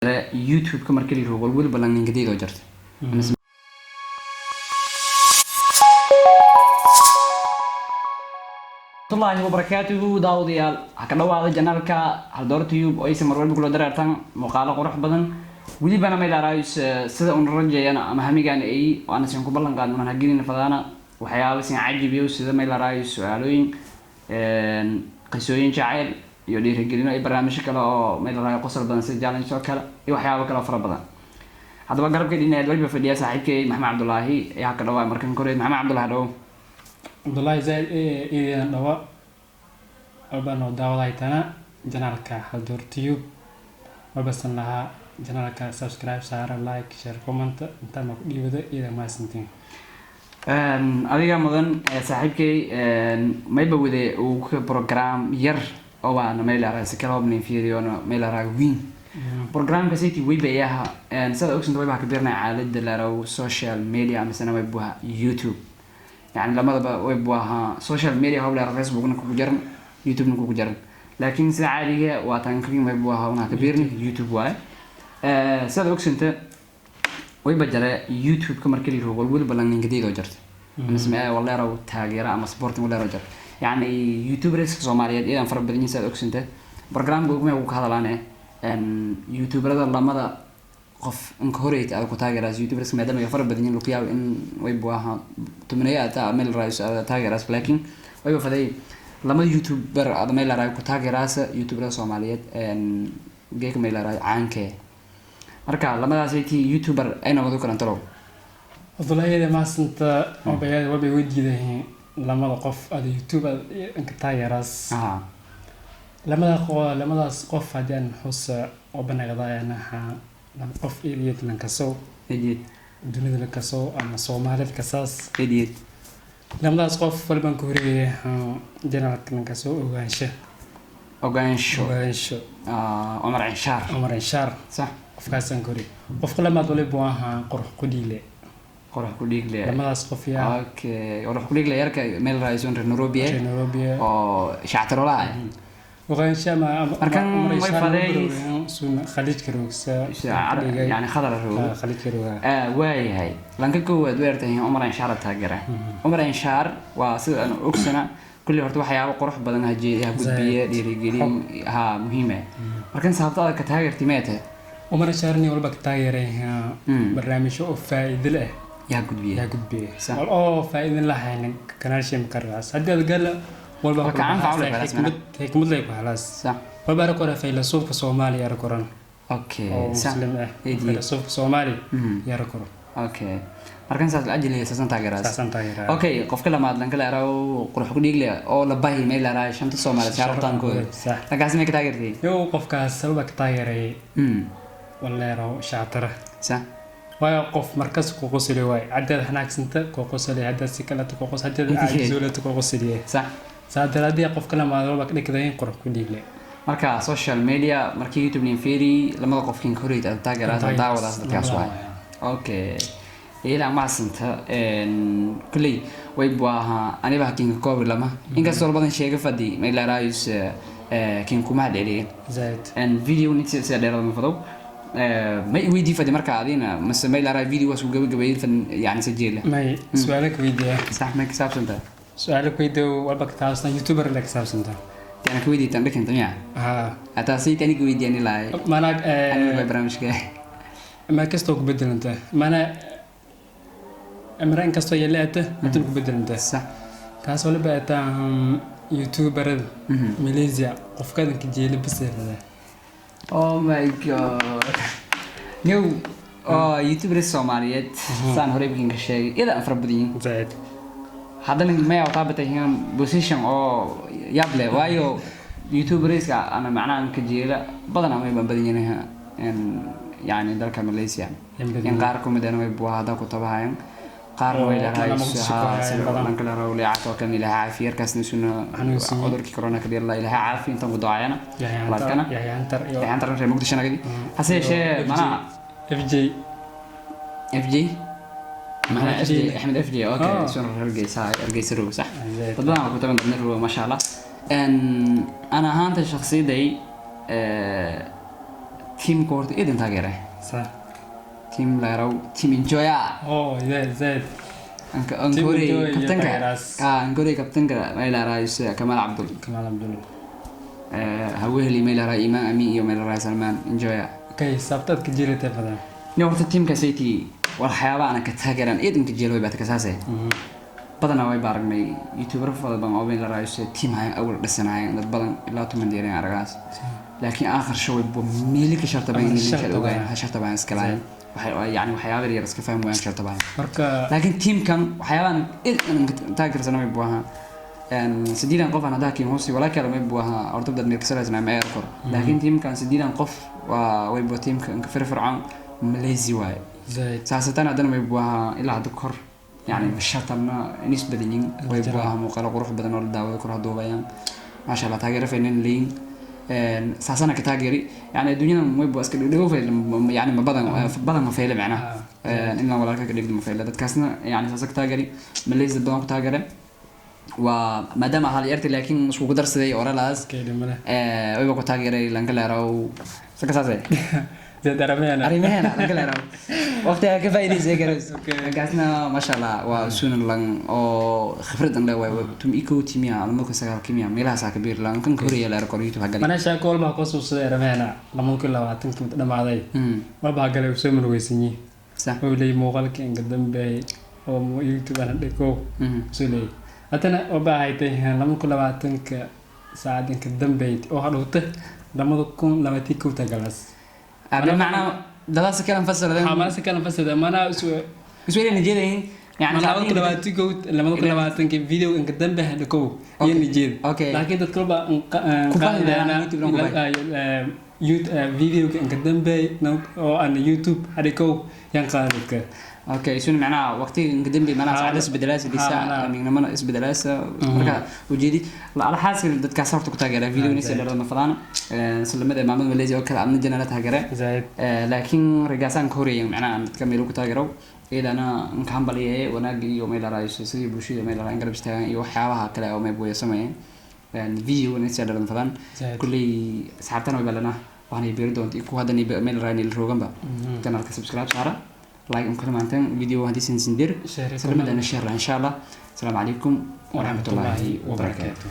YouTube-ka marka la yiraahdo walwalba lanninkadeeda oo jarta. Warahmatullaahi wabarakaatuhu. Daawadayaal, ha ka dhawaada channelka Haldoor Tube oo aysan mar walba kula dareertaan muuqaalo qurux badan. Welibana may laaraayus sida un rajeeyana ama hamigaan ay oo aan sin ku ballan qaadno hagelina fadaana waxyaabo sin cajibiyo, sida may laaraayus su-aalooyin, qisooyin jacayl iyo dhiirigelino iyo barnaamijyo kale oo may laaraayo qosol badan, sida challenge oo kale iyo waxyaabo kale oo fara badan. Haddaba garabka dhinaceed waliba fadhiya saaxiibkay Maxamed Cabdulaahi ayaa ka dhawaa. Markan koreed, Maxamed Cabdulaahi, dhawo. Cabdullaahi zaaid iidan dhawa walbaan oo daawadaytana channelka Haldoor Tube. Walbasan lahaa channelka subscribe saara, like, share, comment intaan ma ku dhiibada iyada mahadsantiin. Adiga mudan, saaxiibkay. Mayba wade uu ka program yar oo waana may laaraay sikala hobnin fiiriyona may laaraay weyn programka city weyba ayaha. Sida ogsanta, wayba ka birnay caalada laaraw social media amasena waybuha YouTube, yani lamadaba waybu ahaa social media hob leera, Facebookna kugu jaran, YouTubena kugu jaran, laakiin sida caadiga waa tan waybu ahaa una ka birni YouTube waaye. Sida ogsanta, wayba jare YouTube-ka marka la yiraahdo walwalba lanninkadeeda oo jarta mise mee waleerow taageera ama supporting waleerow jar, yacni youtuberska Soomaaliyeed iyadan fara badan yihiin. Sidaad ogsanta, programka uguma ku ka hadalaane youtuberada lamada qof inka horeyta aad ku taageeraas youtuberska, maadaama ay fara badan yihiin, lagu yaabo in waybu ahaa tumaneeyo aad meel raayso aad taageeraas, laakiin wayba faday lamada youtuber aad meel raayo ku taageeraasa youtuberada Soomaaliyeed geeka meel raayo caankee. Marka lamadaas ay tii youtuber ayna wadu karan talow. Cabdullaahi, iyada mahadsanta. Wabayada wabay weydiidahiin lamada qof aada YouTube aad inka taageeraas. Lamada qof, lamadaas qof haddii aan xusa oo banagadaayanaha lama qof iyad lankasow Idiot. dunida lankasow ama Soomaalida kasaas. Idiot. Lamadaas qof walbaan ku horeeyay channelka lankasoo Ogaansho. Ogaansho. Ogaansho. Ah, Cumar Cinshaar. Cumar Inshaar. Qofkaasaan ku horeeyay. Qofka lamaad waliba waa ahaa Qurux Qudhiile. Qorax ku dhiigle. Lamadaas qof yaa. Okay, Qorax ku dhiigle yarka meel raayson reer Nairobi reer Nairobi oo shactaroolaha ah. Ogaansho ama Markan Cumar way Inshaar faday- suuna khaliijka roogsa. Yani khadar roog. Khaliijka rooga. Waayahay, lanka koowaad weertahay Cumar Inshaar taageera. Cumar Inshaar waa sida aan ogsana kulli horta waxyaabo qurux badan ha jeediya, ha gudbiye, dhiirigelin ha muhiim ah. Markan sababta aad ka taageertay mee tahay? Cumar Inshaarni walba ka taageeray barnaamijyo oo faa'iido leh yaa gudbiye. Yaa gudbiye. Sax. Wal oo faa'iido lahayn kanaalshay makarraas haddii aad gala walba Waa ka anfac u leh balaas. xikmad, xikmad leh ku helaas. Walba arag kora faylasuufka Soomaaliya arag koran oo muslim ah. Idiot. Faylasuufka Soomaaliya yaa arag koran. Okay, markan saas ajli saasan taageeraas. Saasaan taageeraa. Okay, qofka lamaad lanka la eraw Qurux ku dhiigle oo la bahi meel la eraay shanta Soomaaliyeed shaartaankooda. Lankaas may ka taageertay? Yow, qofkaas walba ka taageeray waleero shaatara. Waayo qof markas ku qosli waay, haddaad xanaagsanta ku qosli, haddaad si kaleta ku qosli, haddaad caajisoolata ku qosliye. Saa daraadii qofka lamaad walba ka dhigdayn Qurux ku dhiigle. Marka social media markii YouTube nin fiiri, lamada qofkin ka horeyta aad taageeraas daawadaas dadkaas waay. Okay, ila maasanta. Kulley way buu ahaa aniba hakinka koobi lama, inkastoo labadan sheega fadhi may laaraayus kin kuma hadheeliyen. Zaid. Video nit sida dheerada ma fadow ma i weydii fadhi. Marka adina mase may laaraay video waas ku gabagabeeyay fan, yani sajeela. May su-aalo ka weydiiya. Sax, may ka saabsanta? Su-aalo ka weydiiyo walba ka taabsan youtuber la ka saabsanta. Ana ka weydiitan dhikinta miya? Haa. Hataa sayid aniga weydiiyani lahay. Maanaa aniga barnaamijka. Ma kastoo ku bedelanta maanaa mara inkastoo yaleata haddan ku bedelanta. Taas waliba ataa youtuberada Malaysia qofkadanka jeela baseerada. Oh my God, new oo youtuber Soomaaliyeed saan horey bikin ka sheegay iyada aan fara badan yihiin. Zaid. Haddana maya wataa yihiin position oo yaab leh, waayo youtuberska ana macnaha ka jeela badan ama ay badan yihiin, yani dalka Malaysia in qaar ka mid ahna way buuha hadda ku tabahayan, qaarna way Oo, leedahay lama Muqdisho ku hayaan badan. Dhanka la raw leecato kan Ilaahay caafiya yarkaasna suna Xanuunsan. Cudurkii corona ka dhigay Ilaahay caafiya intaan ku ducaayana walaalkana. Yahya Antar iyo Yahya Antar reer Muqdisho nagadi. Hase yeeshee mana FJ. FJ macnaha FJ. FJ Axmed FJ, okay. Ah. Suna reer Hargeysa, Hargeysa roog sax. Zaid. Dad badan ku taban dadna roog, masha Allah. Ana ahaanta shakhsiyaday Teamka horta eedan taageere. Team leerow Team Enjoya. Oh, zaid zaid. Anka Team ankore Enjoy iyo kabtanka. taageeraas. Ah, ankore kabtanka maylaraa Kamal Cabdul. Kamaal Abdul. Haweheli maylaraa Imaan Amin iyo maylaraa Salmaan Enjoya. Okay, sabtaad ka jiratay badan. Ni horta teamka sayti waxyaaba aan ka taageeran eedanka jeelo way baad kasaase. Badanaa way baaragnay youtuber fara badan oo maylaraa team hayan awal dhisanaayeen, dad badan ilaa 10 deereen aragaas, laakiin aakhir show way meeli ka sharta baan Ama in sharta ogayn baan. Sharta baan iska lahayn, waxay yani waxyaaba yar iska fahmi waayaan sharta baan. Marka Laakiin teamkan waxyaabaan taageersana may buu ahaa 8 qof aan haddaa kiin hoosi walaa kale may buu ahaa horta dad meerkasalaysan ma air kor, laakiin teamkan 8 qof waa way buu teamka inka firfircoon Malaysia waaye. Zaid. Saasatan haddana may buu ahaa ilaa hadda kor yani shartabna inis badanyin way buu ahaa muuqaalo qurux badan oo la daawado kor haduubayaan, maasha Allah, taageero faynan leeyin saasana ka taageeri. Yani adduunyadan way buu iska dhigdhigo fayl, yani ma badan badan ma fayle macnaha in la walaalka ka dhigdo ma fayle dadkaasna, yani saasa ka taageeri Malaysia badan ku taageere waa maadaama hal yarti, laakiin iskugu darsaday oralaas. Okay, dhimale. Wayba ku taageeray lanka leerow saka saase. Zaid arameena. Arrimaheena lanka leerow waqtiga ka faa'iidaysay garows. Okay. Lankaasna maasha Allah waa sunan lan oo khibradan le waay tum iko timiya ama ka sagaal kimiya meelahaas ka biir lan kan ka horeeya leer kor YouTube hagali. Mana shaako walba ku suusay arameena 2020 mid dhamaaday. Walba galay soo murugaysanyi. Oo leey muuqaalka inga dambeeyay oo YouTube aan dhigo. Soo leey. Haddana walba haytay 2020 saacadin ka dambeeyay oo hadhowta 2021 tagalas. Abi macnaa dadaas kala fasaladeen. Mana si kala fasada mana isu isweyn jeedayn yani. 2021 2020 video inka dambe hadhow iyo nijeed. Laakiin dadka walba Ku fahmi YouTube dhan ku video inka dambe oo aan YouTube hadhow yan qaadadka. Okay, isuna macnaha waqtiga inka dambe macnaha saacada isbedelaasa disa amignimana isbedelaasa marka ujeedi la xaasil dadkaas horta ku taageera video nisa dharada ma fadaan islamada maamad Malaysia oo kale adna janala taageera. Zaid. Laakiin rigaasaan ka horeeyay macnaha dadka meel ku taageero iyadana inka hambaliyay wanaag iyo meel raayso sidii bulshada meel raayn garab istaagan iyo waxyaabaha kale oo meel way sameeyeen video nisa dharada ma fadaan. Zaid. Kulley asxaabtana way balana waxaanay beeri doonta ku haddan meel raayn roganba kanaalka subscribe saara, like in kala maantan video haddii sin sindir Share. Salamadana share insha Allah. Asalaamu calaykum waraxmatullaahi wabarakaatu.